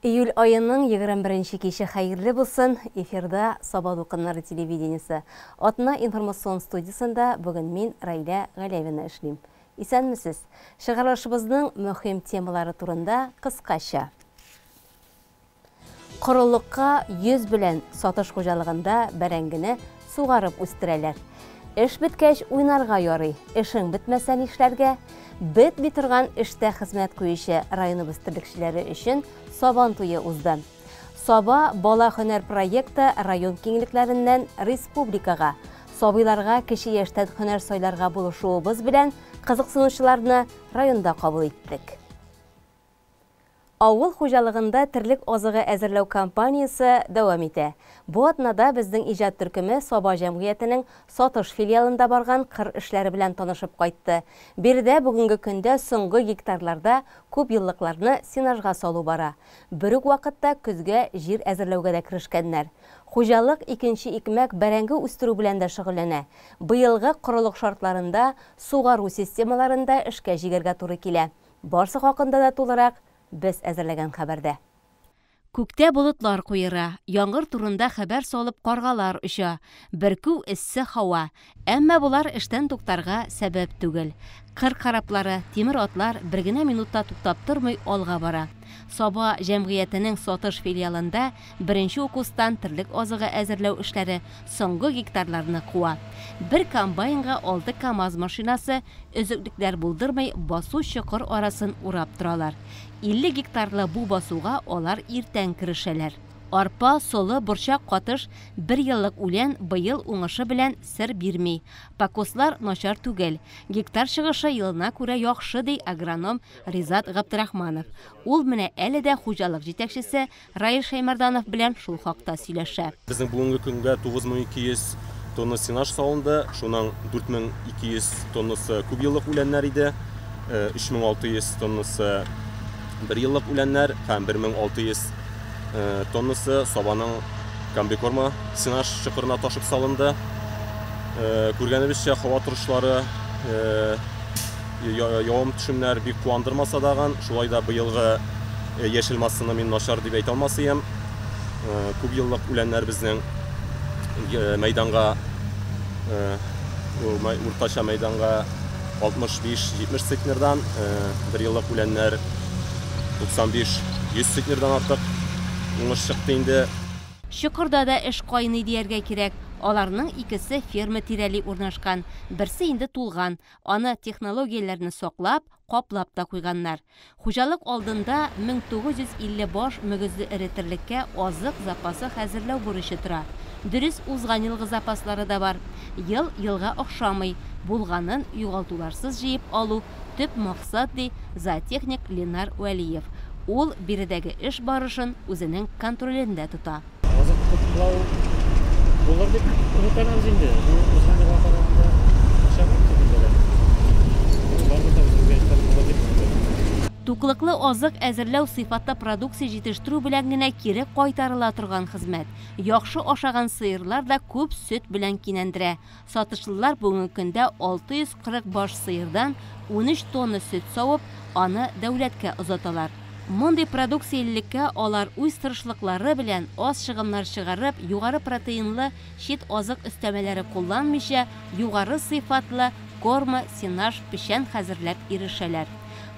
Июль аеның 21 киче хәерле булсын. Эфирда Саба дулкыннары телевидениесе. Атна информацион студиясендә бүген мин Раилә Галәвина эшлим. Исәнмесез. Чыгарылышыбызның мөһим темалары турында кыскача. Корылыкка йөз белән Сатыш хуҗалыгында бәрәңгене сугарып үстерәләр. Эш беткәч уйнарга ярый. Эшең бетмәсә нишләргә? Бетми торган эштә хезмәт куючы районыбыз терлекчеләре өчен Сабан туе узды. Саба бала һөнәр проекты район киңлекләреннән республикага, сабыйларга кече яшьтән һөнәр сайларга булышуыбыз белән кызыксынучыларны районда кабул иттек. Авыл хуҗалыгында терлек азыгы әзерләү кампаниясе дәвам итә. Бу атнада безнең иҗат төркеме Саба җәмгыятенең Сатыш филиалында барган кыр эшләре белән танышып кайтты. Биредә бүгенге көндә соңгы гектарларда күп еллыкларны сенажга салу бара. Бер үк вакытта көзгә җир әзерләүгә дә керешкәннәр. Хуҗалык икенче икмәк бәрәңге үстерү белән дә шөгыльләнә. Быелгы корылык шартларында сугару системаларын да эшкә җигәргә туры килә. Барсы хакында да тулырак без әзерләгән хәбәрдә. Күктә болытлар куера, яңгыр турында хәбәр салып каргалар оча, бөркү эссе һава. Әмма болар эштән туктарга сәбәп түгел. Кыр кораблары, тимер атлар бер генә минутта туктап тормый алга бара. Саба җәмгыятенең Сатыш филиалында беренче укустан терлек азыгы әзерләү эшләре соңгы гектарларны куа. Бер комбайнга 6 КАМАЗ машинасы өзеклекләр булдырмый басу чокыр арасын урап торалар. 50 гектарлы бу басуга алар иртән керешәләр. Арпа, солы, борчак катыш бер еллык үлән быел уңышы белән сер бирми. Покослар начар түгел. Гектар чыгышы елына күрә яхшы, ди агроном Ризат Габдрахманов. Ул менә әле дә хуҗалык җитәкчесе Раил Шәймәрданов белән шул хакта сөйләшә. Безнең бүгенге көнгә 9200 тонна сенаж салынды. Шуның 4200 тоннасы күп еллык үләннәр иде. 3600 тоннасы бер еллык үләннәр һәм 1600 тоннасы Сабаның комбикорма сенаж чокырына ташып салынды. Күргәнебезчә, һава торышлары, явым төшемнәр бик куандырмаса дагын, шулай да быелгы яшел массаны мин начар дип әйтә алмас идем. Күп еллык үләннәр безнең мәйданга, уртача мәйданга 65-70 центнердан, бер еллык үләннәр 95-100 центнердан артык уңыш чыкты инде. Чокырда да эш кайный дияргә кирәк. Аларның икесе ферма тирәли урнашкан, берсе инде тулган. Аны технологияләрне саклап, каплап та куйганнар. Хуҗалык алдында 1950 баш мөгезле эре терлеккә азык запасы хәзерләү бурычы тора. Дөрес, узган елгы запаслары да бар. Ел елга охшамый. Булганын югалтуларсыз җыеп алу төп максат, ди зоотехник Ленар Вәлиев. Ул биредәге эш барышын үзенең контролендә тота. Азык туплау булыр дип өметләнәбез инде. Бу узган елга караганда начаррак дип әйтәләр. Барыбер дә үзгәрешләр булыр дип өметләнәбез. Туклыклы азык әзерләү сыйфатлы продукция җитештерү белән генә кире кайтарыла торган хезмәт. Яхшы ашаган сыерлар да күп сөт белән кинәндерә. Сатышлылар бүгенге көндә 640 баш сыердан 13 тонна сөт савып, аны дәүләткә озаталар. Мондый продукциялелеккә алар үз тырышлыклары белән аз чыгымнар чыгарып, югары протеинлы чит азык өстәмәләре кулланмыйча, югары сыйфатлы корма, сенаж, печән хәзерләп ирешәләр.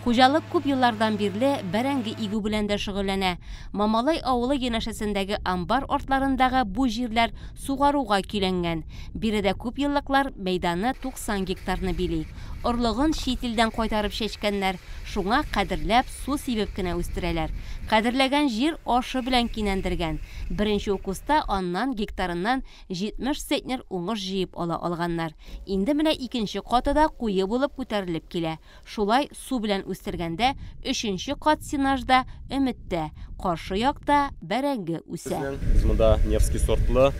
Хуҗалык күп еллардан бирле бәрәңге игү белән дә шөгыльләнә. Мамалай авылы янәшәсендәге амбар артларындагы бу җирләр сугаруга көйләнгән. Биредә күп еллыклар мәйданы 90 гектарны били. Орлыгын чит илдән кайтарып чәчкәннәр, шуңа кадерләп су сибеп кенә үстерәләр. Кадерләгән җир ашы белән кинәндергән. Беренче укуста аннан гектарыннан 70 центнер уңыш җыеп ала алганнар. Инде менә икенче каты да куе булып күтәрелеп килә. Шулай су белән үстергәндә өченче кат сенажда өметтә, каршы якта бәрәңге үсә. Без монда Невский сортлы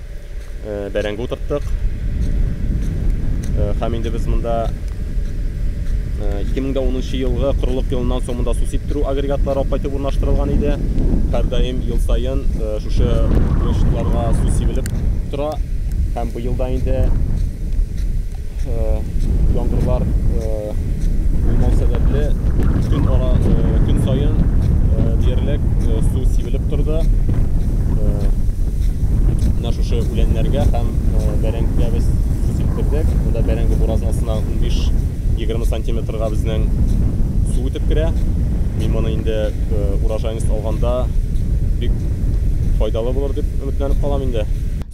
бәрәңге утырттык. Һәм инде без монда 2010 елгы корылык елыннан соң монда су сиптерү агрегатлары алып кайтып урнаштырылган иде. Һәрдаим ел саен шушы площадьларга су сибелеп тора. Һәм быел да инде яңгырлар булмау сәбәпле көн саен диярлек су сибелеп сантиметрга безнең су үтеп керә. Мин моны инде урожайность алганда бик файдалы булыр дип өметләнеп калам инде.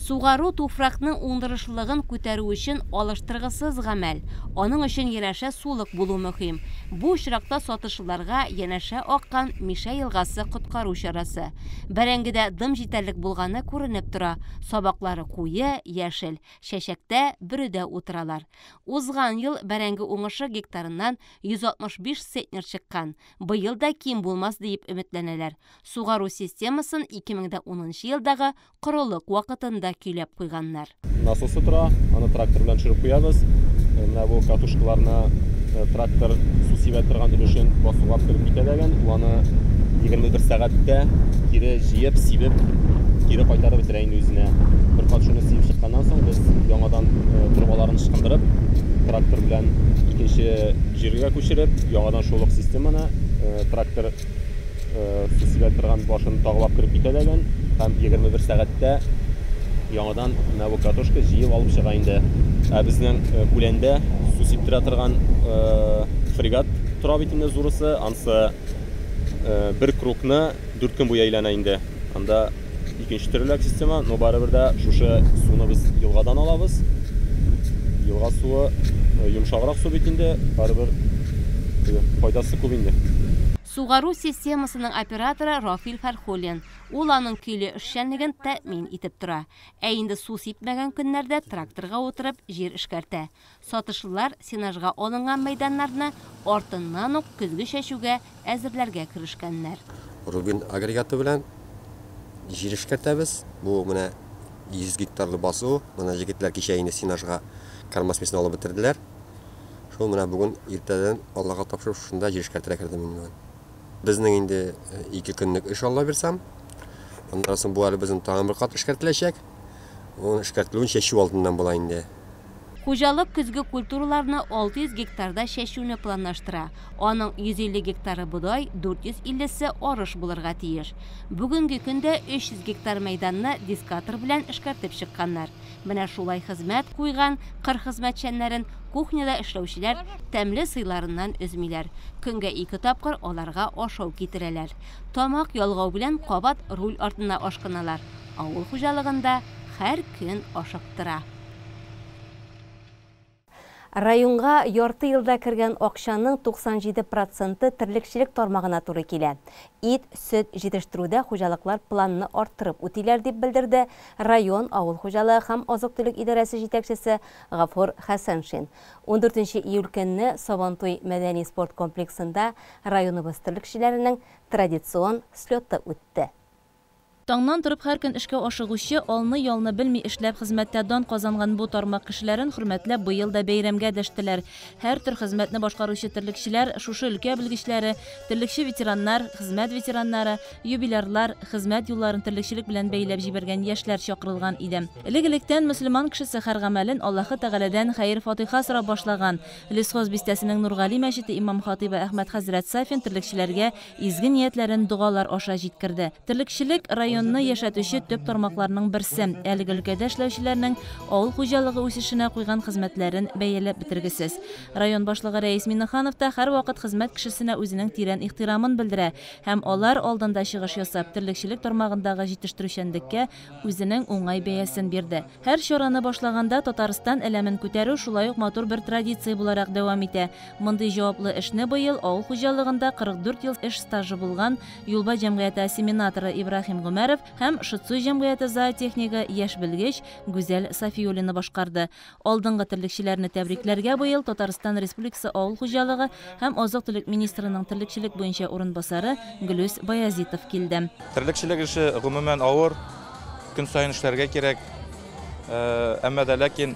Сугару туфракның уңдырышлылыгын күтәрү өчен алыштыргысыз гамәл. Аның өчен янәшә сулык булу мөһим. Бу очракта сатышлыларга янәшә аккан Мишә елгасы коткару чарасы. Бәрәңгедә дым җитәрлек булганы күренеп тора. Сабаклары куе, яшел, чәчәктә, бөредә утыралар. Узган ел бәрәңге уңышы гектарыннан 165 центнер чыккан. Быел да ким булмас дип өметләнәләр. Сугару системасын 2010 елдагы корылык вакытында көйләп куйганнар. Насосы тора, аны трактор белән төшереп куябыз. Менә бу катушкаларны трактор су сибә торган өлешен басуга кереп китә дәгән, ул аны 21 сәгатьтә кире җыеп, сибеп, кире кайтарып бетерә инде үзенә. Бер кат шуны сибеп чыкканнан соң без яңадан торбаларын ычкындырып, трактор белән икенче җиргә күчереп, яңадан шул ук системаны трактор су сибә торган башын тагылап кереп китә дәгән һәм 21 сәгатьтә яңадан менә бу катушка җыеп алып чыга инде. Ә безнең үләндә су сиптерә торган фрегат тора бит инде зурысы, ансы бер кругны 4 көн буе әйләнә инде. Анда икенче төрлерәк система, но барыбер дә шушы суны без елгадан алабыз. Елга суы йомшаграк су бит инде, барыбер файдасы күп инде. Сугару системасының операторы Рафил Фәрхуллин. Ул аның көйле эшчәнлеген тәэмин итеп тора. Ә инде су сипмәгән көннәрдә тракторга утырып җир эшкәртә. Сатышлылар сенажга алынган мәйданнарны артыннан ук көзге чәчүгә әзерләргә керешкәннәр. Рубин агрегаты белән җир эшкәртәбез. Бу менә 100 гектарлы басу. Менә егетләр кичә инде сенажга кармас месен алып бетерделәр. Шул менә бүген иртәдән Аллага тапшырып шунда җир эшкәртергә кердем инде. Безнең инде 2 көнлек эш алла бирсәм, аннан соң бу әле безнең тагын бер кат эшкәртеләчәк. Ул эшкәртелүен чәчү алдыннан була инде. Хуҗалык көзге культураларны 600 гектарда чәчүне планлаштыра. Аның 150 гектары бодай, 450-се арыш булырга тиеш. Бүгенге көндә 300 гектар мәйданны дискатор белән эшкәртеп чыкканнар. Менә шулай хезмәт куйган кыр хезмәтчәннәрен кухняда эшләүчеләр тәмле сыйларыннан өзмиләр. Көнгә 2 тапкыр аларга ашау китерәләр. Тамак ялгау белән кабат руль артына ашкыналар. Авыл хуҗалыгында һәр көн ашыктыра. Районга ярты елда кергән акчаның 97% терлекчелек тармагына туры килә. Ит, сөт җитештерүдә хуҗалыклар планны арттырып үтиләр дип белдерде район авыл хуҗалыгы һәм азык-төлек идарәсе җитәкчесе Гафур Хәсәншин. 14 июль көнне Сабантуй мәдәни спорт комплексында районыбыз терлекчеләренең традицион слеты үтте. Таңнан торып һәр көн эшкә ашыгучы, алны-ялны белми эшләп хезмәттә дан казанган бу тармак кешеләрен хөрмәтләп быел да бәйрәмгә дәштеләр. Һәр төр хезмәтне башкаручы терлекчеләр, шушы өлкә белгечләре, терлекче ветераннар, хезмәт ветераннары, юбилярлар, хезмәт юлларын терлекчелек белән бәйләп җибәргән яшьләр чакырылган иде. Элек-электән мөселман кешесе һәр гамәлен Аллаһы Тәгаләдән хәер-фатиха сорап башлаган. Лесхоз бистәсенең Нургали мәчете имам хатибы Әхмәт хәзрәт Сафин терлекчеләргә изге ниятләрен догалар аша җиткерде. Терлекчелек район районны яшәтүче төп тармакларның берсе. Әлеге өлкәдә эшләүчеләрнең авыл хуҗалыгы үсешенә куйган хезмәтләрен бәяләп бетергесез. Район башлыгы Рәис Миннеханов та һәрвакыт хезмәт кешесенә үзенең тирән ихтирамын белдерә һәм алар алдында чыгыш ясап терлекчелек тармагындагы җитештерүчәнлеккә үзенең уңай бәясен бирде. Һәр чараны башлаганда Татарстан әләмен күтәрү шулай ук матур бер традиция буларак дәвам итә. Мондый җаваплы эшне быел авыл хуҗалыгында 44 ел эш стажы булган Юлба җәмгыяте ассиминаторы Ибраһим Гомәров һәм Шытсу җәмгыяте зоотехнигы яшь белгеч Гүзәл Сафиуллина башкарды. Алдынгы терлекчеләрне тәбрикләргә быел Татарстан Республикасы авыл хуҗалыгы һәм азык-төлек министрының терлекчелек буенча урынбасары Гөлүс Баязитов килде. Терлекчелек эше гомумән авыр, көн саен эшләргә кирәк. Әмма дә ләкин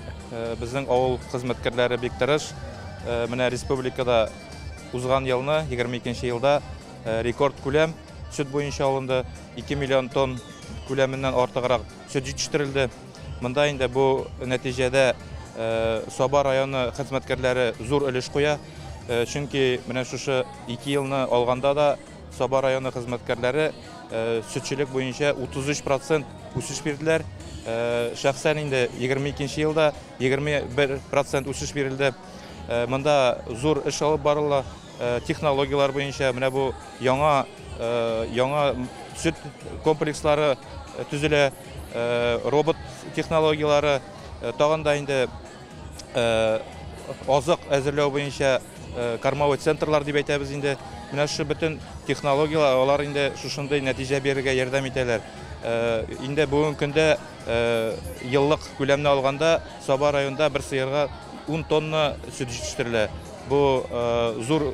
безнең авыл хезмәткәрләре бик тырыш. Менә республикада узган елны, 22 елда рекорд күләм сөт буенча алынды. 2 миллион тонн күләменнән артыграк сөт җитештерелде. Монда инде бу нәтиҗәдә Саба районы хезмәткәрләре зур өлеш куя. Чөнки менә шушы 2 елны алганда да Саба районы хезмәткәрләре сөтчелек буенча 33% үсеш бирделәр. Шәхсән инде 22 елда 21% үсеш бирелде. Монда зур эш алып барыла технологияләр буенча. Менә бу яңа яңа сөт комплекслары төзелә, робот технологияләре, тагын да инде азык әзерләү буенча кормовой центрлар дип әйтәбез инде. Менә шушы бөтен технологияләр алар инде шушындый нәтиҗә бирергә ярдәм итәләр. Инде бүгенге көндә еллык күләмне алганда Саба районында бер сыерга 10 тонна сөт җитештерелә. Бу зур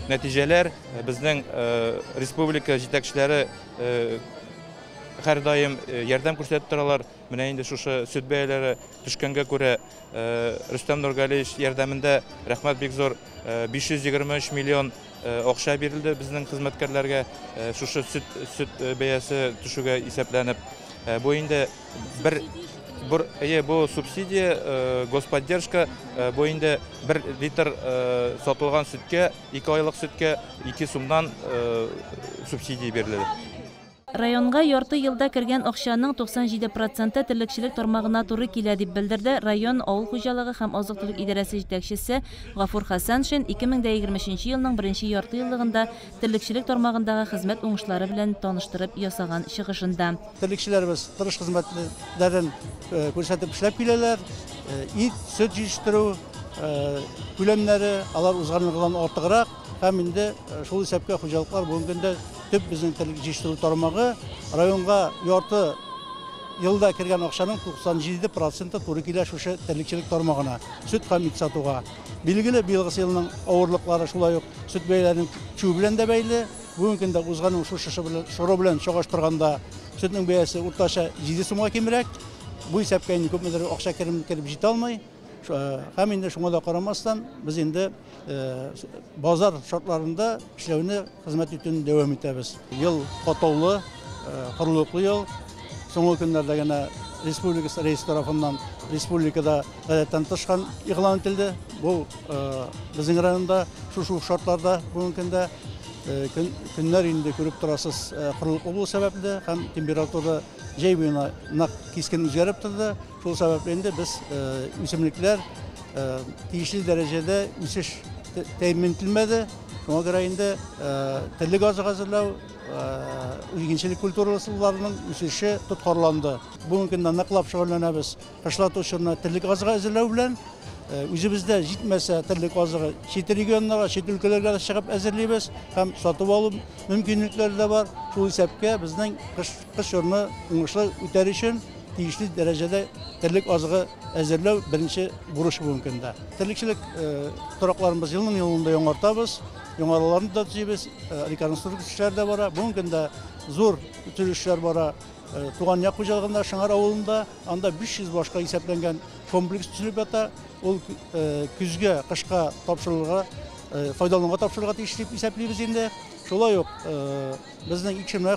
нәтиҗәләр. Безнең республика җитәкчеләре һәрдаим ярдәм күрсәтеп торалар. Менә инде шушы сөт бәяләре төшкәнгә күрә Рөстәм Нургалиевич ярдәмендә рәхмәт бик зур 523 миллион акча бирелде безнең хезмәткәрләргә шушы сөт бәясе төшүгә исәпләнеп. Бу инде бер бу субсидия, господдержка, бу инде 1 литр сатылган сөткә, 2 айлык сөткә 2 сумнан субсидия бирелде. Районга ярты елда кергән акчаның 97% терлекчелек тармагына туры килә дип белдерде район авыл хуҗалыгы һәм азык-төлек идарәсе җитәкчесе Гафур Хәсәншин 2023 елның беренче ярты еллыгында терлекчелек тармагындагы хезмәт уңышлары белән таныштырып ясаган чыгышында. Терлекчеләребез тырыш хезмәтләрен күрсәтеп эшләп киләләр. Ит, сөт җитештерү күләмнәре алар узган елгыдан артыграк һәм инде шул исәпкә хуҗалыклар бүгенге көндә төп безнең терлек җитештерү тармагы районга ярты елда кергән акчаның 97% туры килә шушы терлекчелек тармагына, сөт һәм ит сатуга. Билгеле, быелгы елның авырлыклары шулай ук сөт бәяләренең төшүе белән дә бәйле. Бүгенге көндә узган шушы чоры белән чагыштырганда сөтнең бәясе уртача 7 сумга кимрәк. Бу исәпкә инде күпмедер акча кереп җитә алмый. Һәм инде шуңа да карамастан без инде базар шартларында эшләүне, хезмәт итүне дәвам итәбез. Ел катлаулы, корылыклы ел. Соңгы көннәрдә генә республика рәисе тарафыннан республикада гадәттән тыш хәл игълан ителде. Бу безнең районда шушы шартларда бүгенге көндә көннәр инде күреп торасыз корылыклы булу сәбәпле һәм температура җәй буена нык кискен үзгәреп торды. Шул сәбәпле инде без үсемлекләр тиешле дәрәҗәдә үсеш тәэмин ителмәде. Шуңа күрә инде терлек азыгы әзерләү, игенчелек культураларының үсеше тоткарланды. Бүгенге көндә ныклап шөгыльләнәбез кышлату чорына терлек азыгы әзерләү белән. Үзебездә җитмәсә терлек азыгы чит регионнарга, чит өлкәләргә чыгып әзерлибез һәм сатып алу мөмкинлекләре дә бар. Шул исәпкә безнең кыш чорны уңышлы үтәр өчен тиешле дәрәҗәдә терлек азыгы әзерләү беренче бурыч бүгенге көндә. Терлекчелек торакларыбыз елның елында яңартабыз, яңараларны да төзибез, реконструкция эшләре дә бара. Бүгенге көндә зур төзелешләр бара. Туган як хуҗалыгында, Шыңар авылында, анда 500 башка исәпләнгән комплекс төзелеп ята. Ул көзгә, кышка тапшырылырга, файдалануга тапшырылырга тиеш дип исәплибез инде. Шулай ук безнең Икшермә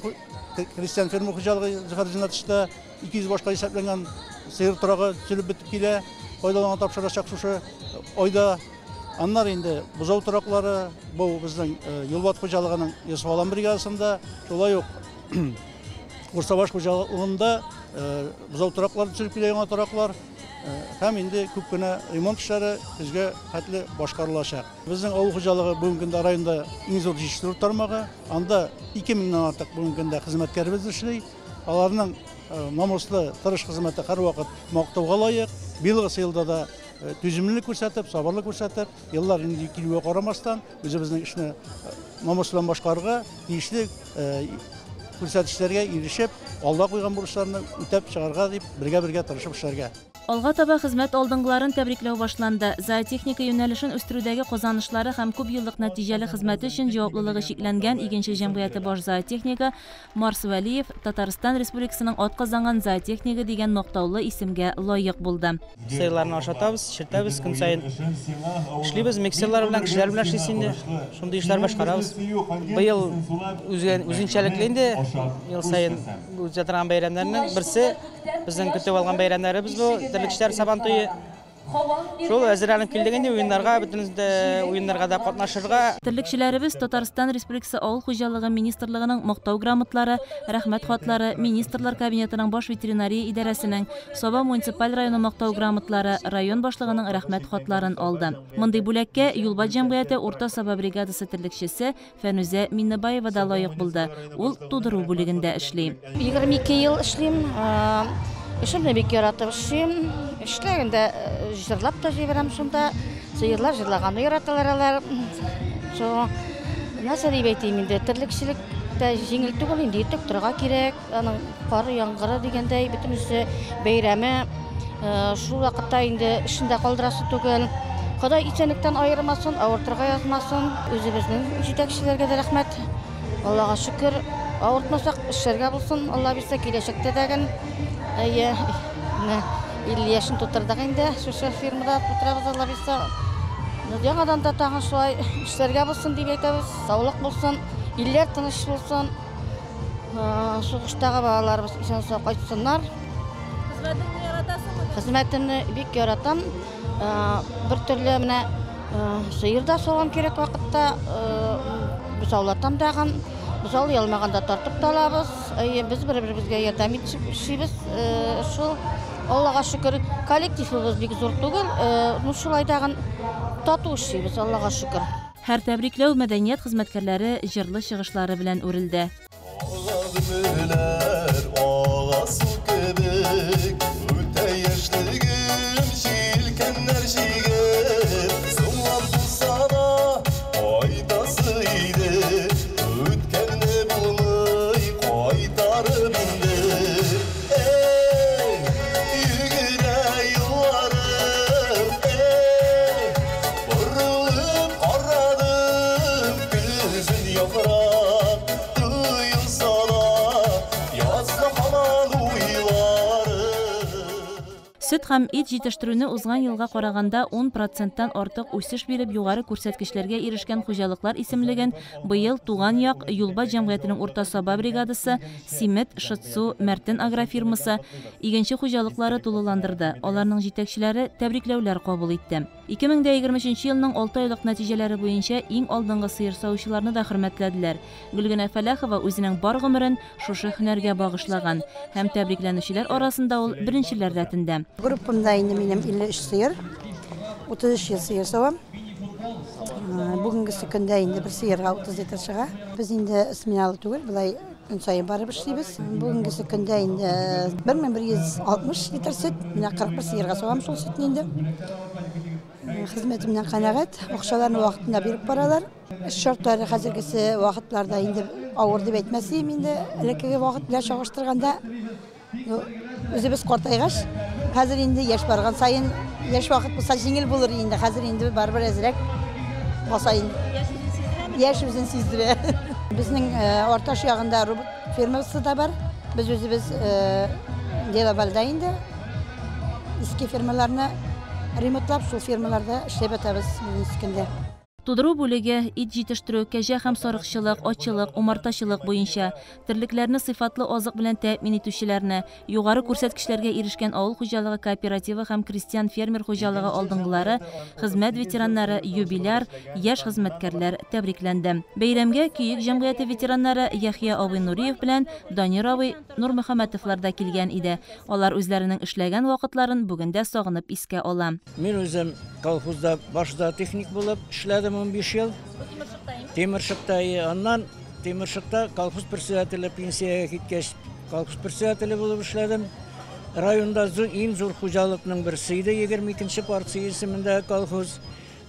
крестьян фермер хуҗалыгы Зөфәр Зиннәтовичта 200 башка исәпләнгән сыер торагы төзелеп бетеп килә, файдалануга тапшырачак шушы айда. Аннары инде бозау тораклары, бу безнең Юлбат хуҗалыгының Йосыф Алан бригадасында, шулай ук Курсабаш хуҗалыгында бозау тораклары төзелеп килә, яңа тораклар һәм инде күп кенә ремонт эшләре көзгә хәтле башкарылачак. Безнең авыл хуҗалыгы бүгенге көндә районда иң зур җитештерү тармагы. Анда 2000-нән артык бүгенге көндә хезмәткәребез эшли. Аларның намуслы, тырыш хезмәте һәрвакыт мактауга лаек. Быелгы елда да түземлелек күрсәтеп, сабырлык күрсәтеп, еллар инде килүгә карамастан, үзебезнең эшне намус белән башкарырга тиешле күрсәткечләргә ирешеп, алда куйган бурычларны үтәп чыгарга дип бергә-бергә тырышып эшләргә. Алга таба хезмәт алдынгыларын тәбрикләү башланды. Зоотехника юнәлешен үстерүдәге казанышлары һәм күп еллык нәтиҗәле хезмәте өчен җаваплылыгы чикләнгән Игенче җәмгыяте баш зоотехнигы Марс Вәлиев Татарстан Республикасының атказанган зоотехнигы дигән мактаулы исемгә лаек булды. Сыерларны ашатабыз, эчертәбез көн саен. Эшлибез, миксерлар белән, кешеләр белән эшлибез инде. Шундый эшләр башкарабыз. Быел үзенчәлекле инде ел саен үтә торган бәйрәмнәрнең берсе, безнең көтеп алган бәйрәмнәребез бу. Терлекчеләр Сабан туе. Шул әзерләнеп килдек инде уеннарга, бөтенебез дә уеннарга да катнашырга. Терлекчеләребез Татарстан Республикасы Авыл хуҗалыгы министрлыгының Мактау грамотлары, Рәхмәт хатлары, Министрлар Кабинетының Баш ветеринария идарәсенең, Саба муниципаль районы Мактау грамотлары, район башлыгының Рәхмәт хатларын алды. Мондый бүләккә Юлбат җәмгыяте Урта Саба бригадасы терлекчесе Фәнүзә Миннебаева да лаек булды. Ул тудыру бүлегендә эшли. 22 ел эшлим. Эшемне бик яратып эшлим. Эшләгәндә җырлап та җибәрәм шунда. Сыерлар җырлаганны яраталар алар. Шул нәрсә дип әйтим инде, терлекчелек тә җиңел түгел инде, иртәк торырга кирәк. Аның кары, яңгыры дигәндәй, бөтенесе бәйрәме. Шул вакытта инде эшен дә калдырасы түгел. Ходай исәнлектән аермасын, авыртырга язмасын. Үзебезнең җитәкчеләргә дә рәхмәт. Аллага шөкер, авыртмасак, эшләргә булсын, Алла бирсә, киләчәктә дә. Әйе, менә 50 яшен тутырдык инде, шушы фирмада тутырабыз, Алла бирсә. Яңадан да тагын шулай эшләргә булсын дип әйтәбез, саулык булсын, илләр тыныч булсын. Сугыштагы балаларыбыз исән-сау кайтсыннар. Хезмәтеңне яратасыңмы? Хезмәтемне бик яратам. Бер төрле менә сыер да савам кирәк вакытта, бозаулатам дагын, бозаулый алмаганда тартып та алабыз. Без бер-беребезгә ярдәм итеп эшлибез. Шул Аллага шөкер, коллективыбыз бик зур түгел, ну шулай дагын тату эшлибез, Аллага шөкер. Һәр тәбрикләү мәдәният хезмәткәрләре җырлы чыгышлары белән үрелде. Ага ага су кебек, үтә яшьлегем, җилкәннәр җигеп, соңлап булса да кайтасы иде, үткәнне булмый кайтарып инде. Эй, йөгерә елларым, эй, борылып карадым, көзен яфрак тоелса да, язда һаман уйларым. Сөт һәм ит җитештерүне узган елга караганда 10 проценттан артык үсеш биреп югары күрсәткечләргә ирешкән хуҗалыклар исемлеген быел Туган як, Юлбат җәмгыятенең Урта Саба бригадасы, Симет, Шытсу, Мәртен агрофирмасы, Игенче хуҗалыклары тулыландырды. Аларның җитәкчеләре тәбрикләүләр кабул итте. 2023 елның 6 айлык нәтиҗәләре буенча иң алдынгы сыер савучыларны да хөрмәтләделәр. Гөлгенә Фәләхова үзенең бар гомерен шушы һөнәргә багышлаган һәм тәбрикләнүчеләр арасында ул беренчеләр рәтендә. Группамда инде минем 53 сыер, 33 ел сыер савам. Бүгенгесе көндә инде бер сыерга 30 литр чыга. Без инде сменалы түгел, болай көн саен барып эшлибез. Бүгенгесе көндә инде 1160 литр сөт, менә 41 сыерга савам шул сөтне инде. Хезмәтемнән канәгать, акчаларны вакытында биреп баралар. Эш шартлары хәзергесе вакытларда инде авыр дип әйтмәс идем инде, элеккеге вакыт белән чагыштырганда. Үзебез картайгач, хәзер инде яшь барган саен, яшь вакыт булса җиңел булыр инде, хәзер инде барыбер әзрәк баса инде. Яшь үзен сиздерә. Безнең Арташ ягында робот фермасы да бар. Без үзебез Делавальда инде иске фермаларны ремонтлап, шул фермаларда эшләп ятабыз бүгенге көндә. Тудыру бүлеге, ит җитештерү, кәҗә һәм сарыкчылык, атчылык, умартачылык буенча терлекләрне сыйфатлы азык белән тәэмин итүчеләрне, югары күрсәткечләргә ирешкән авыл хуҗалыгы кооперативы һәм крестьян фермер хуҗалыгы алдынгылары, хезмәт ветераннары, юбиляр, яшь хезмәткәрләр тәбрикләнде. Бәйрәмгә Көек җәмгыяте ветераннары Яхья абый Нуриев белән Данир абый Нурмөхәммәтовлар да килгән иде. Алар үзләренең эшләгән вакытларын бүген дә сагынып искә ала. Мин үзем колхозда баш зоотехник булып эшләдем 15 ел. Тимершыкта, аннан Тимершыкта колхоз председателе пенсиягә киткәч, колхоз председателе булып эшләдем. Районда иң зур хуҗалыкның берсе иде, 22 партия исемендә колхоз.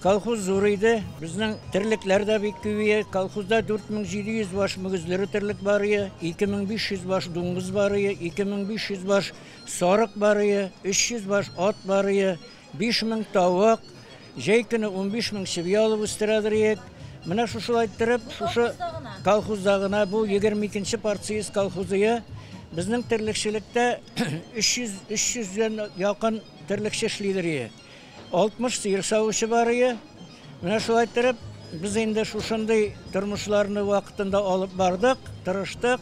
Колхоз зур иде, безнең терлекләр дә бик күп иде. Колхозда 4700 баш мөгезле терлек бар иде, 2500 баш дуңгыз бар иде, 2500 баш сарык бар иде, 300 баш ат бар иде, 5000 тавык, җәй көне 15000 чеби алып үстерәдер идек. Менә шушылай иттереп, шушы колхозда гына бу 22 партия колхозы безнең терлекчелектә 300-дән якын терлекче эшлидер иде. 60 сыер савучы бар иде. Менә шулай иттереп, без инде шушындый тормышларны вакытында алып бардык, тырыштык.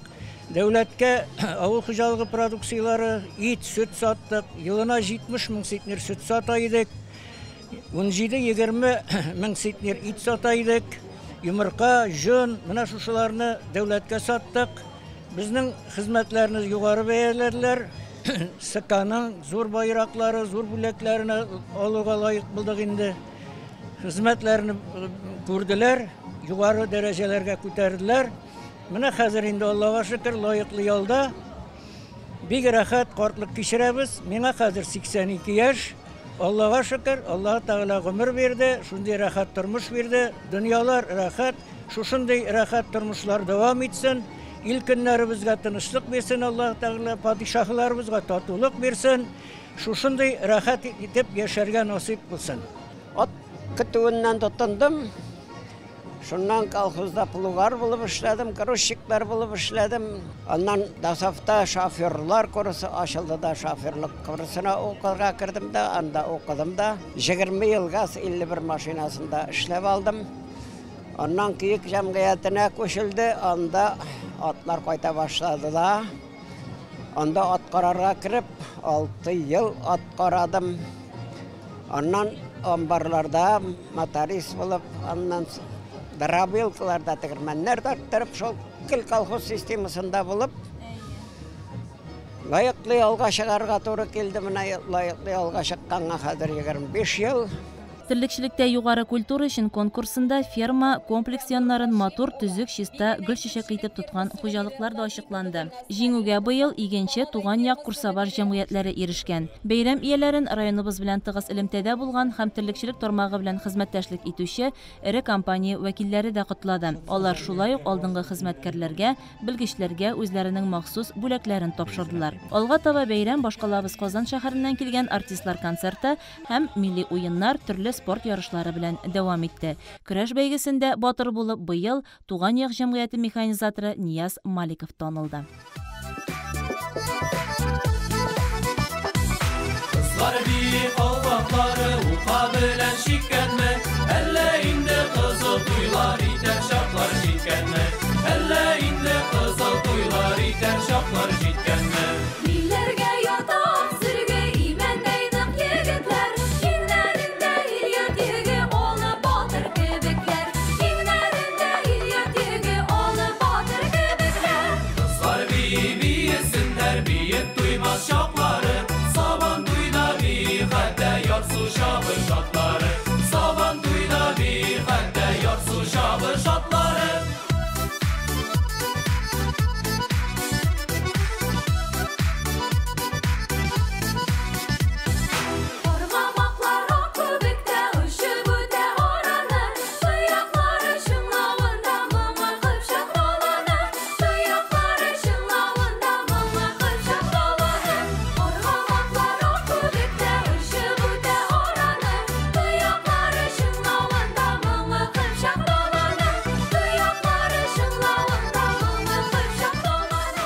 Дәүләткә авыл хуҗалыгы продукцияләре, ит, сөт саттык. Елына 70 мең центнер сөт сата идек. 17-20 мең центнер ит сата идек. Йомырка, җон, менә шушыларны дәүләткә саттык. Безнең хезмәтләрне югары бәяләделәр. СКның зур байраклары, зур бүләкләрен алуга лаек булдык инде. Хезмәтләрне күрделәр, югары дәрәҗәләргә күтәрделәр. Менә хәзер инде Аллага шөкер, лаеклы ялда. Бик рәхәт картлык кичерәбез. Миңа хәзер 82 яшь. Аллага шөкер, Аллаһ Тәгалә гомер бирде, шундый рәхәт тормыш бирде. Дөньялар рәхәт, шушындый рәхәт тормышлар дәвам итсен. Ил көннәребезгә тынычлык бирсен Аллаһ Тәгалә, падишаһларыбызга татулык бирсен. Шушындый рәхәт итеп яшәргә насыйп булсын. Ат көтүеннән тотындым. Шуннан колхозда плугар булып эшләдем, грузчиклар булып эшләдем. Аннан ДОСААФта шоферлар курсы ачылды да, шоферлык курсына укырга кердем дә, анда укыдым да. 20 ел ГАЗ 51 машинасында эшләп алдым. Аннан Көек җәмгыятенә күчелде, анда атлар кайта башлады да. Анда ат карарга кереп, 6 ел ат карадым. Аннан амбарларда моторист булып, аннан дробилкаларда тегермәннәр тарттырып, шул гел колхоз системасында булып, лаеклы ялга чыгарга туры килде. Менә лаеклы ялга чыкканга хәзер 25 ел. Терлекчелектә югары культура өчен конкурсында ферма комплекс яннарын матур, төзек, чиста, гөл чәчәкле итеп тоткан хуҗалыклар да ачыкланды. Җиңүгә быел Игенче, Туган як, Курсабаш җәмгыятьләре ирешкән. Бәйрәм ияләрен районыбыз белән тыгыз элемтәдә булган һәм терлекчелек тармагы белән хезмәттәшлек итүче эре компания вәкилләре дә котлады. Алар шулай ук алдынгы хезмәткәрләргә, белгечләргә үзләренең махсус бүләкләрен тапшырдылар. Алга таба бәйрәм башкалабыз Казан шәһәреннән килгән артистлар концерты һәм милли уеннар, төрле спорт ярышлары белән дәвам итте. Көрәш бәйгесендә батыр булып быел Туган як җәмгыяте механизаторы Нияз Маликов танылды. Кызлар бии калфаклары ука белән чиккәнме? Әллә инде кызыл туйлар итәр чаклар җиткәнме? Әллә инде кызыл туйлар итәр чаклар җиткәнме? Милләргә ятак сөрге имәндәй нык егетләр, иңнәрендә ил-йорт йөге олы батыр кебекләр, иңнәрендә ил-йорт йөге олы батыр кебекләр. Кызлар бии биесеннәр, биеп туймас чаклары, Сабан туйда бии хәтта ярсу чабыш атлары, Сабан туйда бии хәтта ярсу чабыш атлары. Аргамаклар ак күбектә очып үтә араны, Тояклары чыңлавында моңы кыпчак даланы, Тояклары чыңлавында моңы кыпчак даланы. Аргамаклар ак күбектә очып үтә араны, Тояклары чыңлавында моңы кыпчак даланы, Тояклары чыңлавында моңы кыпчак даланы.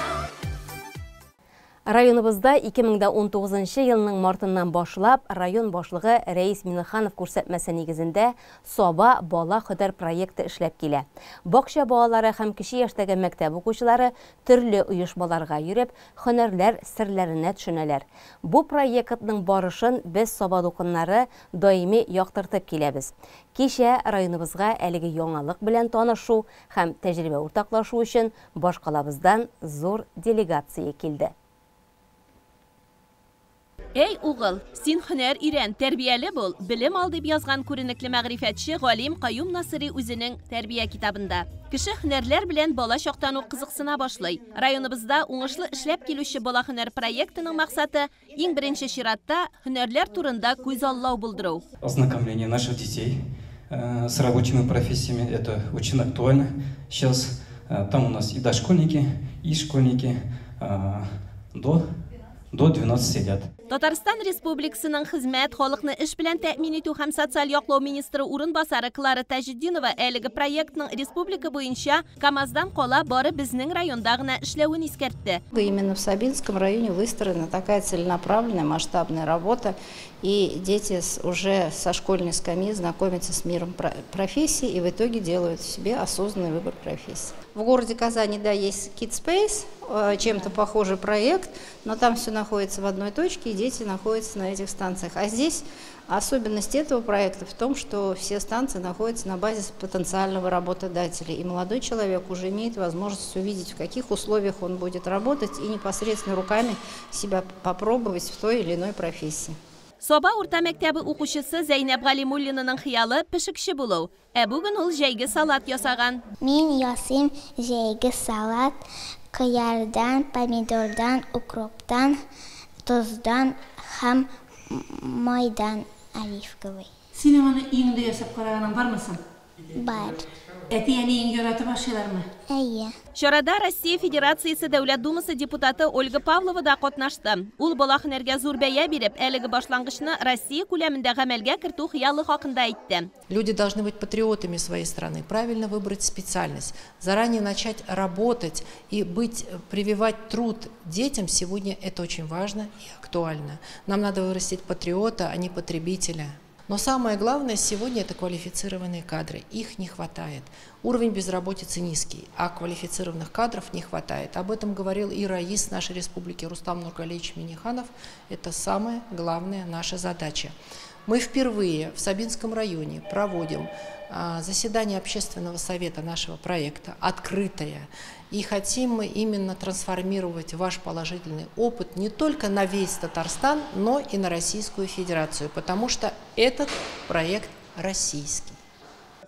Районыбызда 2019 елның мартыннан башлап район башлыгы Рәис Миннеханов күрсәтмәсе нигезендә Саба бала һөнәр проекты эшләп килә. Бакча балалары һәм кече яшьтәге мәктәп укучылары төрле оешмаларга йөреп, һөнәрләр серләренә төшенәләр. Бу проектның барышын без Саба дулкыннары даими яктыртып киләбез. Кичә районыбызга әлеге яңалык белән танышу һәм тәҗрибә уртаклашу өчен башкалабыздан зур делегация килде. Эй, угыл, син һөнәр өйрән, тәрбияле бул, белем ал дип язган күренекле мәгърифәтче галим Каюм Насыйри үзенең Тәрбия китабында. Кеше һөнәрләр белән бала чактан ук кызыксына башлый. Районыбызда уңышлы эшләп килүче бала һөнәр проектының максаты иң беренче чиратта һөнәрләр турында күз аллау булдыру. Ознакомление наших детей с рабочими профессиями, это очень актуально. Сейчас там у нас и дошкольники, и школьники до 12 лет. Татарстан Республикасының хезмәт, халыкны эш белән тәэмин итү һәм социаль яклау министры урынбасары Клара Таҗетдинова әлеге проектның республика буенча КАМАЗдан кала бары безнең районда гына эшләвен искәртте. Именно в Сабинском районе выстроена такая целенаправленная масштабная работа, и дети уже со школьной скамьи знакомятся с миром профессии и в итоге делают себе осознанный выбор профессии. В городе Казани, да, есть Kids Space, чем-то похожий проект, но там все находится в одной точке, и дети находятся на этих станциях. А здесь особенность этого проекта в том, что все станции находятся на базе потенциального работодателя. И молодой человек уже имеет возможность увидеть, в каких условиях он будет работать, и непосредственно руками себя попробовать в той или иной профессии. Саба урта мәктәбе укучысы Зәйнәб Галимуллинаның хыялы пешекче булу. Ә бүген ул җәйге салат ясаган. Мин ясыйм җәйге салат кыярдан, помидордан, укроптан, тоздан һәм майдан, оливковый. Синең аны өеңдә ясап караганың бармы соң? Бар. Әти-әниең яратып ашыйлармы? Әйе. Чарада Россия Федерациясе Дәүләт Думасы депутаты Ольга Павлова да катнашты. Ул бала һөнәргә зур бәя биреп, әлеге башлангычны Россия күләмендә гамәлгә кертү хыялы хакында әйтте. Люди должны быть патриотами своей страны, правильно выбрать специальность, заранее начать работать и прививать труд детям сегодня это очень важно и актуально. Нам надо вырастить патриота, а не потребителя. Но самое главное сегодня – это квалифицированные кадры. Их не хватает. Уровень безработицы низкий, а квалифицированных кадров не хватает. Об этом говорил и раис нашей республики Рустам Нургалиевич Минниханов. Это самая главная наша задача. Мы впервые в Сабинском районе проводим заседание общественного совета нашего проекта, открытое. И хотим мы именно трансформировать ваш положительный опыт не только на весь Татарстан, но и на Российскую Федерацию, потому что этот проект российский.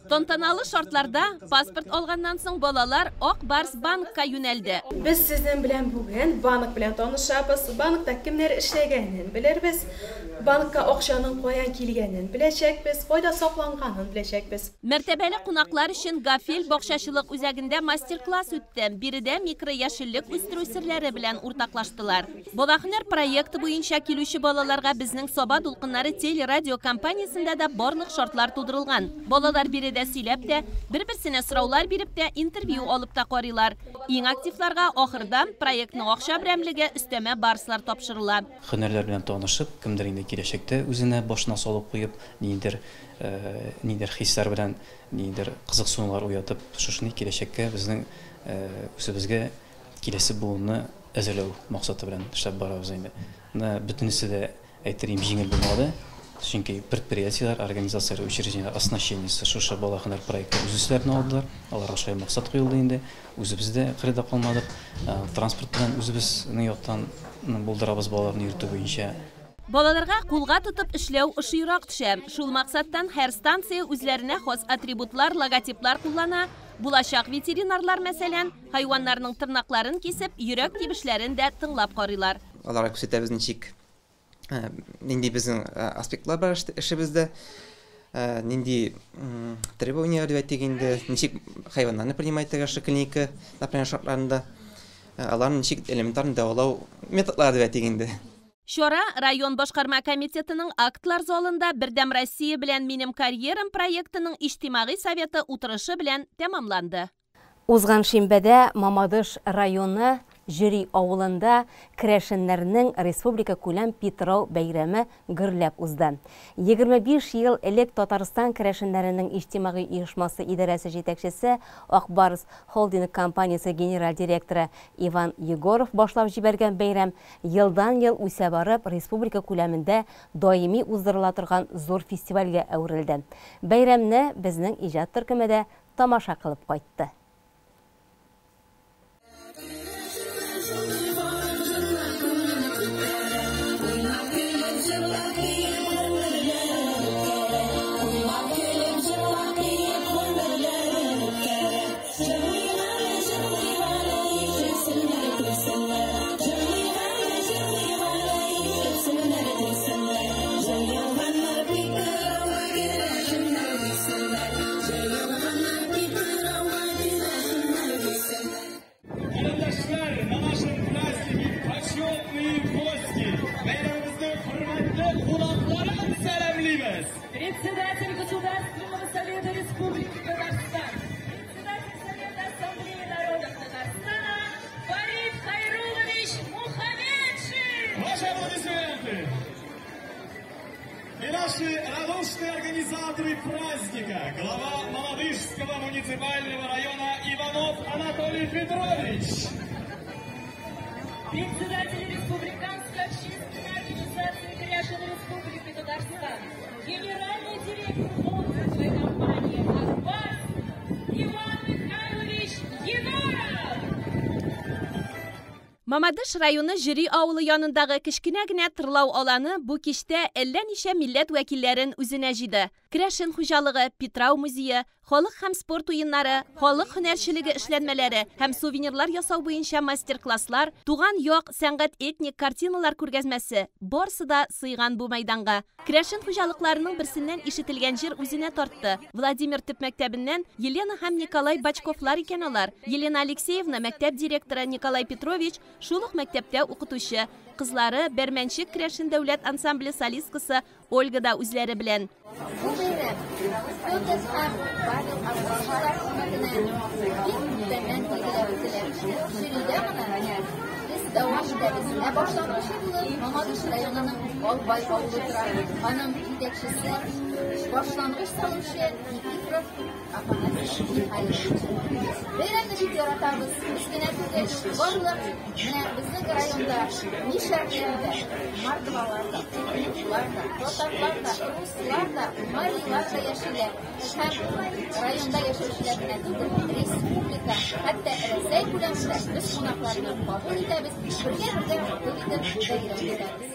Тантаналы шартларда паспорт алганнан соң балалар Ак Барс банкка юнәлде. Без сезнең белән бүген банк белән танышабыз, банкта кемнәр эшләгәнен белербез, банкка акчаның каян килгәнен беләчәкбез, кайда сакланганын беләчәкбез. Мәртәбәле кунаклар өчен Гафил бакчачылык үзәгендә мастер-класс үтте. Биредә микрояшеллек үстерү серләре белән уртаклаштылар. Бала һөнәр проекты буенча килүче балаларга безнең Саба дулкыннары телерадио компаниясендә дә барлык шартлар тудырылган. Балалар биредә сөйләп тә, бер-берсенә сораулар биреп тә, интервью алып та карыйлар. Иң активларга ахырда проектның акча берәмлеге өстәмә барслар тапшырыла. Һөнәрләр белән танышып, кемдер инде киләчәктә үзенә башына салып куеп, ниндидер хисләр белән, ниндидер кызыксынулар уятып, шушыны киләчәккә безнең үзебезгә киләсе буынны әзерләү максаты белән эшләп барабыз инде. Менә бөтенесе дә әйтер җиңел булмады. Чөнки предприятиеләр, организацияләр, учреждениеләр оснащениесе шушы бала һөнәр проекты үз өсләренә алдылар. Аларга шулай максат куелды инде. Үзебез дә кырыйда калмадык. Транспорт белән үзебезнең яктан булдырабыз балаларны йөртү буенча. Балаларга кулга тотып эшләү ошыйрак төшә. Шул максаттан һәр станция үзләренә хас атрибутлар, логотиплар куллана. Булачак ветеринарлар, мәсәлән, хайваннарның тырнакларын кисеп, йөрәк тибешләрен дә тыңлап карыйлар. Аларга күрсәтәбез ничек нинди безнең аспектлар бар эшебездә, нинди требованияләр дип әйтик инде, ничек хайваннарны принимать итәргә шул клиника, например, шартларында, аларны ничек элементарно дәвалау методлары дип әйтик инде. Чара район башкарма комитетының актлар залында Бердәм Россия белән минем карьерам проектының иҗтимагый советы утырышы белән тәмамланды. Узган шимбәдә Мамадыш районы Җөри авылында керәшеннәрнең республика күләм Питрау бәйрәме гөрләп узды. 25 ел элек Татарстан керәшеннәренең иҗтимагый оешмасы идарәсе җитәкчесе Ак Барс холдинг компаниясе генераль директоры Иван Егоров башлап җибәргән бәйрәм елдан-ел үсә барып республика күләмендә даими уздырыла торган зур фестивальгә әверелде. Бәйрәмне безнең иҗат төркеме дә тамаша кылып кайтты. Председатель Государственного совета Республики Татарстан, председатель Совета Ассамблеи народов Татарстана Фарид Хайруллович Мухаметшин. Ваши аплодисменты! И наши радушные организаторы праздника, глава Мамадышского муниципального района Иванов Анатолий Петрович. Председатель Республиканского генеральный директор холдинговой компании «Акбарс» Иван Михайлович Егоров. Мамадыш районы Җөри авылы янындагы кечкенә генә Тырлау аланы бу кичтә әллә ничә милләт вәкилләрен үзенә җыйды. Керәшен хуҗалыгы, Питрау музее, халык һәм спорт уеннары, халык һөнәрчелеге эшләнмәләре һәм сувенирлар ясау буенча мастер-класслар, туган як сәнгать этник картиналар күргәзмәсе барысы да сыйган бу мәйданга. Керәшен хуҗалыкларының берсеннән ишетелгән җыр үзенә тартты. Владимир төп мәктәбеннән Елена һәм Николай Бочковлар икән алар. Елена Алексеевна мәктәп директоры, Николай Петрович шул ук мәктәптә укытучы. Кызлары Бәрмәнчек керәшен дәүләт ансамбле солисткасы Ольга да үзләре белән. Бу бәйрәм Петр һәм Павел апостоллар хөрмәтенә бик күптәннән билгеләп үтелә. Җөридә моны без дәвам итәбез. Ә башлангычы булып Мамадыш районының Албай авылы тора. Аның җитәкчесе, башлангыч салучы Никифоров Афанасий Михайлович. Бәйрәмне бик яратабыз. Без генә түгел, барлык менә безнең районда мишәрләр дә, мордвалар да, удмуртлар да, татарлар да, руслар да, марилар да яшиләр. Һәм районда яшәүчеләр генә түгел, республика, хәтта Рәсәй күләмендә без кунакларны кабул итәбез, бергә-бергә матур итеп бәйрәм итәбез.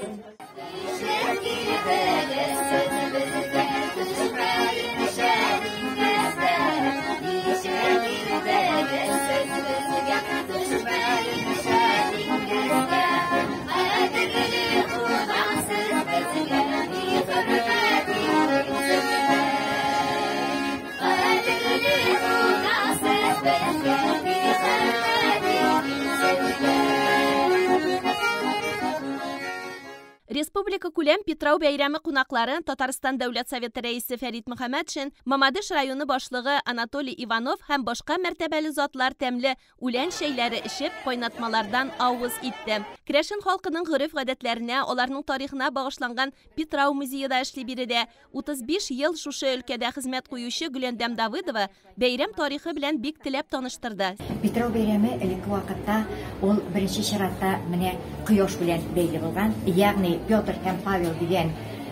Республика күләм Питрау бәйрәме кунаклары Татарстан Дәүләт Советы рәисе Фәрит Мөхәммәтшин, Мамадыш районы башлыгы Анатолий Иванов һәм башка мәртәбәле затлар тәмле үлән чәйләре эчеп, кайнатмалардан авыз итте. Керәшен халкының гореф-гадәтләренә, аларның тарихына багышланган Питрау музее да эшли биредә. 35 ел шушы өлкәдә хезмәт куючы Гөләндәм Давыдова бәйрәм тарихы белән бик теләп таныштырды. Питрау бәйрәме элекке вакытта ул беренче чиратта менә кояш белән бәйле булган, ягъни Петр һәм Павел дигән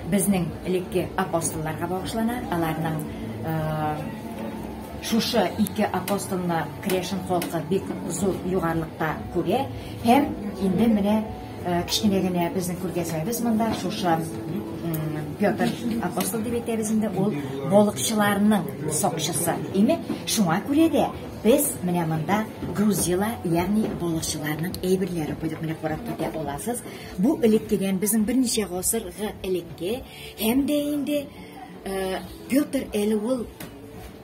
безнең элекке апостолларга багышлана. Аларның шушы ике апостолны керәшен халкы бик зур югарылыкта күрә. Һәм инде менә кечкенә генә безнең күргәзмәбез монда шушы Петр апостол дип әйтәбез инде, ул балыкчыларның сакчысы. Име? Шуңа күрә дә без менә монда грузила, ягъни балыкчыларның әйберләре куйдык. Менә карап китә аласыз. Бу элеккедән безнең берничә гасырга элекке һәм дә инде Петр әле ул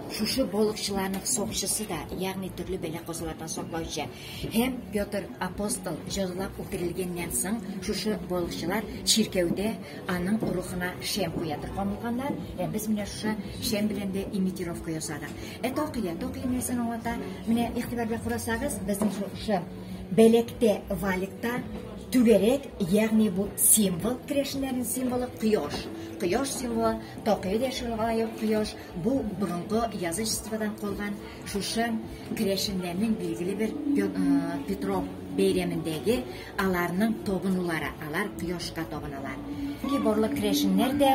шушы балыкчыларның сакчысы да, ягъни төрле бәла-казалардан саклаучы. Һәм Петр апостол җәзалап үтерелгәннән соң шушы балыкчылар чиркәүдә аның рухына шәм куя торган булганнар. Һәм без менә шушы шәм белән дә имитировка ясадык. Ә такыя, такыя нәрсәне аңлата? Менә игътибар белән карасагыз, безнең шушы бәләктә, валикта түгәрәк, ягъни бу символ, керәшеннәрнең символы кояш. Кояш символы, такыя да шулай ук кояш. Бу борынгы язычестводан калган шушы керәшеннәрнең билгеле бер Петров бәйрәмендәге аларның табынулары, алар кояшка табыналар. Чөнки барлык керәшеннәр дә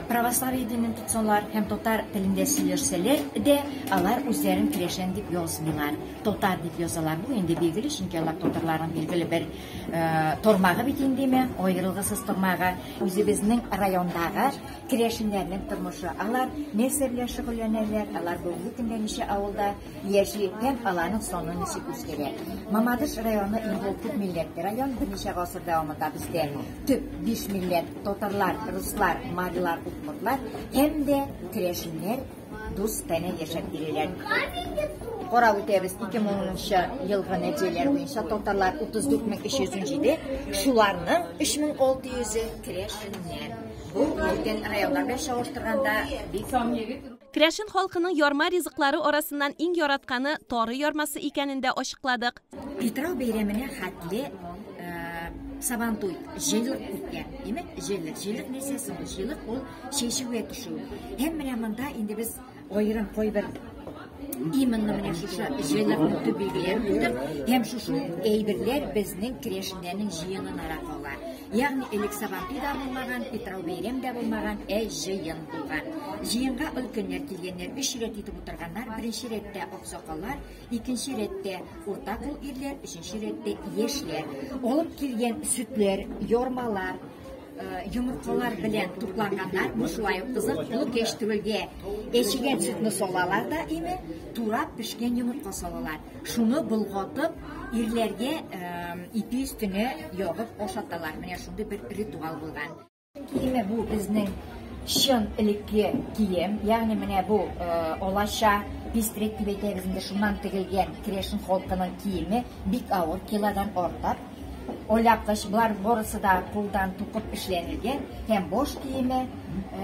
православие динен тотсалар һәм татар телендә сөйләшсәләр дә, алар үзләрен керәшен дип язмыйлар, татар дип язалар. Бу инде билгеле, чөнки алар татарларның билгеле бер тормагы бит индеме, аерылгысыз тормагы. Үзебезнең райондагы керәшеннәрнең тормышы, алар нәрсә белән шөгыльләнәләр, алар бүгенге көндә ничә авылда яши һәм аларның саны ничек үзгәрә. Мамадыш районы инде ул күп милләтле район, берничә гасыр дәвамында бездә төп 5 милләт: татарлар, руслар, марилар, удмуртлар һәм дә керәшеннәр дустанә яшәп киләләр. Карап үтәбез, 2010 елгы нәтиҗәләр буенча татарлар 34317, шуларның 3600 керәшеннәр. Бу бүтән районнар белән чагыштырганда бик Керәшен халкының ярма ризыклары арасыннан иң яратканы тары ярмасы икәнен дә ачыкладык. Питрау бәйрәменә хәтле Сабантуй җыйлык үткән. Димәк, җыйлык. Җыйлык нәрсәсе ул? Җыйлык ул чәчүгә төшү. Һәм менә монда инде без аерым кайбер именно менә шушы җыйлыкның төп билгеләрен куйдык. Һәм шушы әйберләр безнең керәшеннәрнең җыенынара кала. Ягъни элек Сабантуй да булмаган, Питрау бәйрәм дә булмаган, ә җыен булган. Җыенга өлкәннәр килгәннәр, өч рәт итеп утырганнар. Беренче рәттә аксакаллар, икенче рәттә урта кул ирләр, өченче рәттә яшьләр. Алып килгән сөтләр, ярмалар, йомыркалар белән тукланганнар. Бу шулай ук кызык. Бу кәчтрүлгә әчегән сөтне салалар да име, турап пешкән йомырка салалар. Шуны болгатып, ирләргә ипи өстенә ягып ашаталар. Менә шундый бер ритуал булган. Киеме бу безнең чын элекке кием, ягъни менә бу алача, пестрек дип әйтәбез инде, шуннан тегелгән керәшен халкының киеме бик авыр, килодан артык. Оляпкыч, болар барысы да кулдан тукып эшләнелгән һәм баш киеме,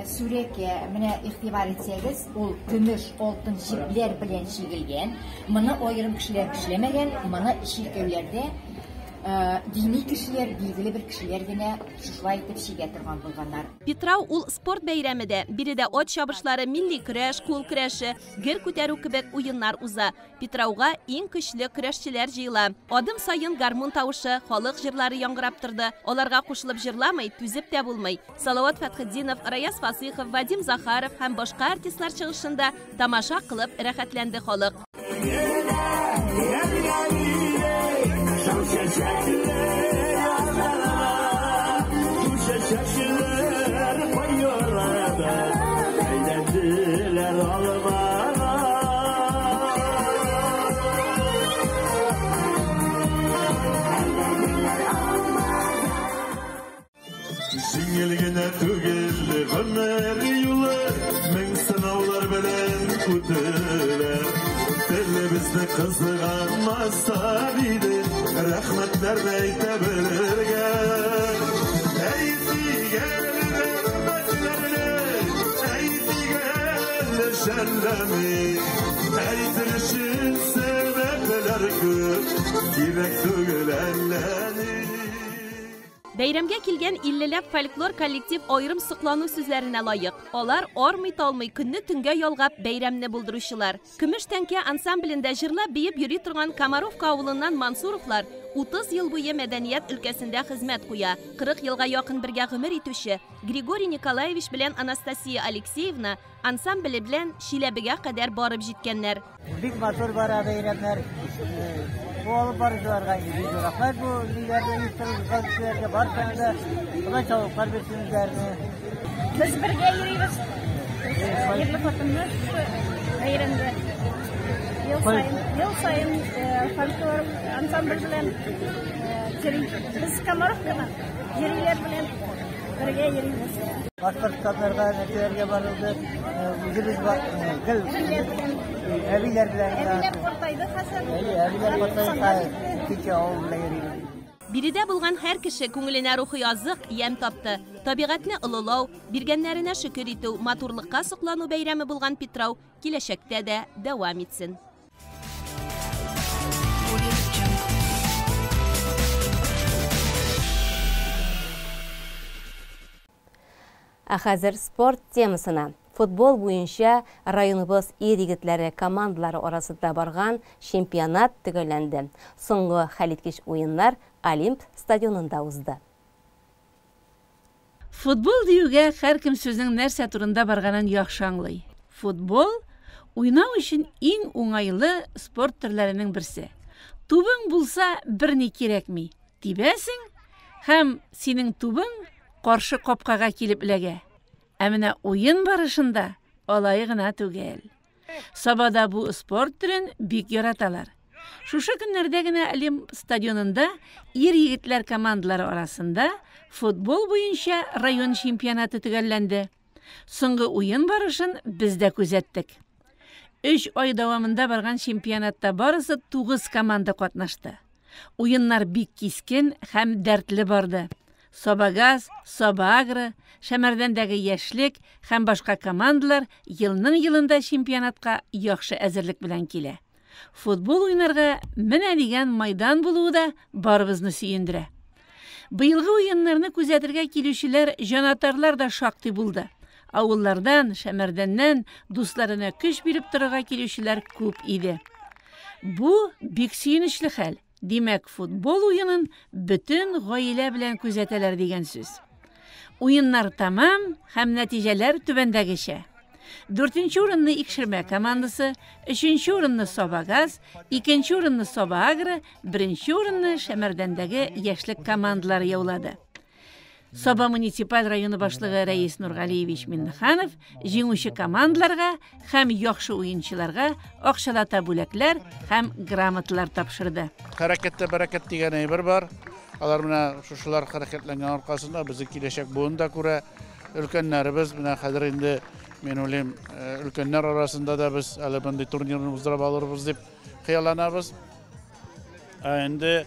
сүрәкә, менә игътибар итсәгез, ул көмеш, алтын җепләр белән чигелгән. Моны аерым кешеләр эшләмәгән, моны чиркәүләрдә дини кешеләр, билгеле бер кешеләр генә шушылай итеп чигә торган булганнар. Питрау ул спорт бәйрәме дә. Биредә ат чабышлары, милли көрәш, кул көрәше, гер күтәрү кебек уеннар уза. Питрауга иң көчле көрәшчеләр җыела. Адым саен гармун тавышы, халык җырлары яңгырап торды. Аларга кушылып җырламый, түзеп тә булмый. Салават Фәтхетдинов, Раяз Фасыйхов, Вадим Захаров һәм башка артистлар чыгышында тамаша кылып рәхәтләнде халык. Җиңел генә түгел гомер юлы, мең сынаулар белән үтелә. Телебезне кызганмаса иде, рәхмәтләрне әйтә белергә. Әйтик әле рәхмәтләрне, әйтик әле жәлләми. Әйтер өчен сәбәпләр күп, кирәк түгел әллә ни. Бәйрәмгә килгән 50ләп фольклор коллектив аерым соклану сүзләренә лаек. Алар армый-талмый көнне төнгә ялгап бәйрәмне булдыручылар. Көмеш тәңкә ансамблендә җырлап биеп йөри торган Комаровка авылыннан Мансуровлар 30 ел буе мәдәният өлкәсендә хезмәт куя. 40 елга якын бергә гомер итүче Григорий Николаевич белән Анастасия Алексеевна ансамбле белән Чиләбегә кадәр барып җиткәннәр. Бик матур бара бәйрәмнәр. Бу алып баручыларга бик зур рәхмәт, бу ниләрне оештыручыларга, кешеләргә барысына да Ходай саулыклар бирсен үзләренә. Без бергә йөрибез. Ирле хатынлы шушы бәйрәмдә. Ел саен, ел саен фольклор ансамбль белән йөрибез. Без Комаровкадан йөриләр белән бергә йөрибез. Башкортстаннарга, нәрсәләргә барылды. Үзебез гел әбиләр белән. Әбиләр картайды хәзер. Әйе, әбиләр картайды, кичә авыл белән йөрибез. Биредә булган һәр кеше күңеленә рухи азык, ямь тапты. Табигатьне олылау, биргәннәренә шөкер итү, матурлыкка соклану бәйрәме булган Питрау киләчәктә дә дәвам итсен. Ә хәзер спорт темасына. Футбол буенча районыбыз ир-егетләре командалары арасында барган чемпионат төгәлләнде. Соңгы хәлиткеч уеннар Олимп стадионында узды. Футбол диюгә һәркем сүзнең нәрсә турында барганын яхшы аңлый. Футбол уйнау өчен иң уңайлы спорт төрләренең берсе. Тубың булса, берни кирәкми. Тибәсең һәм синең тубың каршы капкага килеп эләгә. Ә менә уен барышында алай гына түгел. Сабада бу спорт төрен бик яраталар. Шушы көннәрдә генә Олимп стадионында ир-егетләр командалары арасында футбол буенча район чемпионаты төгәлләнде. Соңгы уен барышын без дә күзәттек. 3 ай дәвамында барган чемпионатта барысы 9 команда катнашты. Уеннар бик кискен һәм дәртле барды. Сабагаз, Сабаагро, Шәмәрдәндәге Яшьлек һәм башка командалар елның елында чемпионатка яхшы әзерлек белән килә. Футбол уйнарга менә дигән майдан булуы да барыбызны сөендерә. Быелгы уеннарны күзәтергә килүчеләр җанатарлар да шактый булды. Авыллардан, Шәмәрдәннән дусларына көч биреп торырга килүчеләр күп иде. Бу бик сөенечле хәл. Димәк, футбол уенын бөтен гаилә белән күзәтәләр дигән сүз. Уеннар тәмам һәм нәтиҗәләр түбәндәгечә. Дүртенче урынны Икшермә командасы, өченче урынны Сабагаз, икенче урынны Саба Агро, беренче урынны Шәмәрдәндәге Яшьлек командалары яулады. Саба муниципаль районы башлыгы Рәис Нургалиевич Миннеханов җиңүче командаларга һәм яхшы уенчыларга акчалата бүләкләр һәм грамоталар тапшырды. Хәрәкәттә бәрәкәт дигән әйбер бар. Алар менә шушылар хәрәкәтләнгән аркасында безнең киләчәк буын да күрә. Өлкәннәребез менә хәзер инде мин уйлыйм, өлкәннәр арасында да без әле мондый турнирны уздырып алырбыз дип хыялланабыз. Ә инде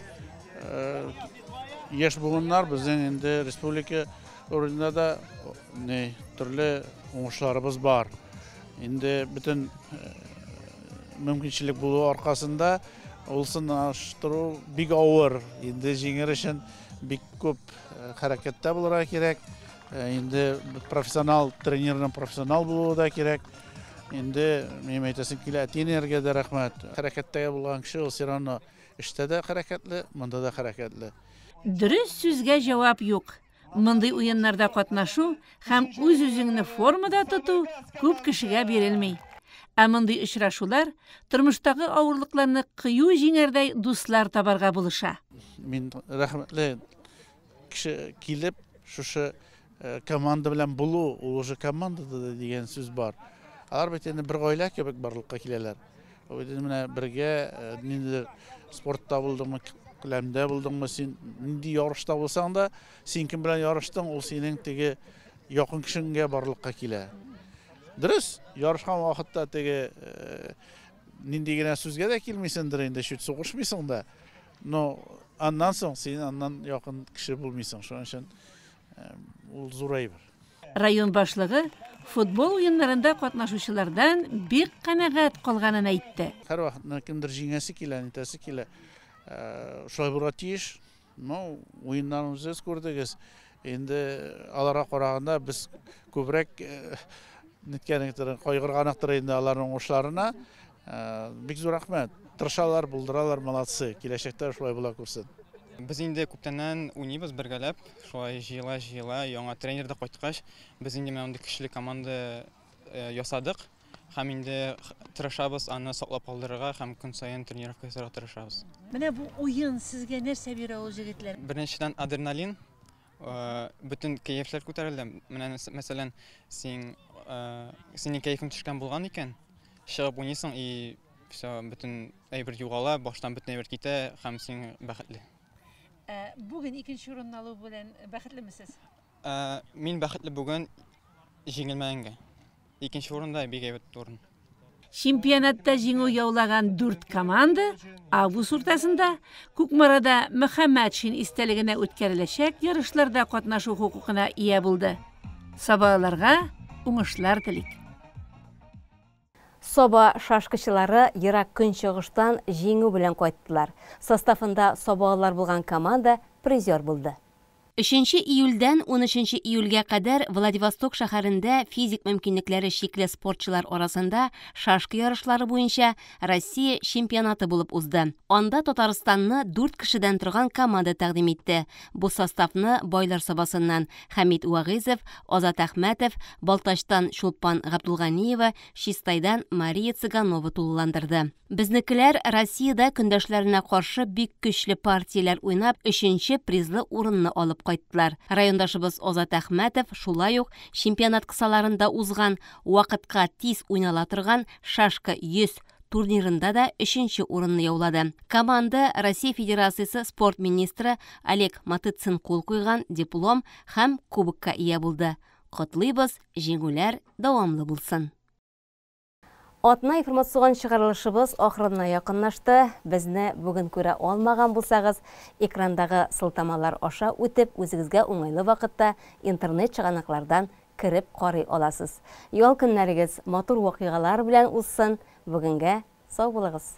яшь буыннар безнең инде республика урынында да не төрле уңышларыбыз бар. Инде бөтен мөмкинчелек булу аркасында ул сынаштыру бик авыр. Инде җиңер өчен бик күп хәрәкәттә булырга кирәк. Инде профессионал тренерның профессионал булуы да кирәк. Инде минем әйтәсем килә, әти-әниләргә дә рәхмәт. Хәрәкәттә булган кеше ул все равно эштә дә хәрәкәтле, монда да хәрәкәтле. Дөрес сүзгә җавап юк. Мондый уеннарда катнашу һәм үз-үзеңне формада тоту күп кешегә бирелми. Ә мондый очрашулар тормыштагы авырлыкларны кыю җиңәрдәй дуслар табарга булыша. Мин рәхмәтле кеше килеп, шушы команда белән булу, ул уже командада да дигән сүз бар. Алар бит инде бер гаилә кебек барлыкка киләләр. Ул бит инде менә бергә ниндидер спортта булдыңмы, келәмдә булдыңмы, син нинди ярышта булсаң да, син кем белән ярыштың, ул синең теге якын кешеңгә барлыкка килә. Дөрес, ярышкан вакытта теге нинди генә сүзгә дә килмисеңдер инде, чуть сугышмыйсың да. Но аннан соң син аннан якын кеше булмыйсың. Шуның өчен ул зур әйбер. Район башлыгы футбол уеннарында катнашучылардан бик канәгать калганын әйтте. Һәрвакытны кемдер җиңәсе килә, нитәсе килә. Шулай булырга тиеш. Ну, уеннарын үзегез күрдегез. Инде аларга караганда без күбрәк ниткәнектер, кайгырганыктыр инде аларның уңышларына. Бик зур рәхмәт. Тырышалар, булдыралар, молодцы. Киләчәктә шулай була күрсен. Без инде күптәннән уйныйбыз бергәләп, шулай җыела-җыела, яңа тренер да кайткач, без инде менә мондый көчле команда ясадык һәм инде тырышабыз аны саклап калдырырга һәм көн саен тренировка ясарга тырышабыз. Менә бу уен сезгә нәрсә бирә ул, җегетләр? Беренчедән адреналин, бөтен кәефләр күтәрелә. Менә мәсәлән, син синең кәефең төшкән булган икән, чыгып уйныйсың и все, бөтен әйбер югала, баштан бөтен әйбер китә һәм син бәхетле. Бүген икенче урынны алу белән бәхетлеме сез? Мин бәхетле бүген җиңелмәгәнгә. Икенче урында бик әйбәт урын. Чемпионатта җиңү яулаган дүрт команда август уртасында Кукмарада Мөхәммәтшин истәлегенә үткәреләчәк ярышларда катнашу хокукына ия булды. Сабаларга уңышлар телик. Саба шашкачылары ерак көнчыгыштан җиңү белән кайттылар. Составында сабалар булган команда призер булды. 3 июльдән 13 июльгә кадәр Владивосток шәһәрендә физик мөмкинлекләре чикле спортчылар арасында шашка ярышлары буенча Россия чемпионаты булып узды. Анда Татарстанны 4 кешедән торган команда тәкъдим итте. Бу составны Байлар Сабасыннан Хамид Вагызов, Азат Әхмәтов, Балтачтан Чулпан Габдулганиева, Чистайдан Мария Цыганова тулыландырды. Безнекеләр Россиядә көндәшләренә каршы бик көчле партияләр уйнап, 3нче призлы урынны алып кайттылар. Райондашыбыз Азат Әхмәтов шулай ук чемпионат кысаларында узган вакытка тиз уйнала торган шашка 100 турнирында да 3нче урынны яулады. Команда Россия Федерациясе спорт министры Олег Матыцин кул куйган диплом һәм кубокка ия булды. Котлыйбыз, җиңүләр дәвамлы булсын. Атна информацион чыгарылышыбыз ахырына якынлашты. Безне бүген күрә алмаган булсагыз, экрандагы сылтамалар аша үтеп, үзегезгә уңайлы вакытта интернет чыганаклардан кереп карый аласыз. Ял көннәрегез матур вакыйгалар белән узсын. Бүгенгә сау булыгыз.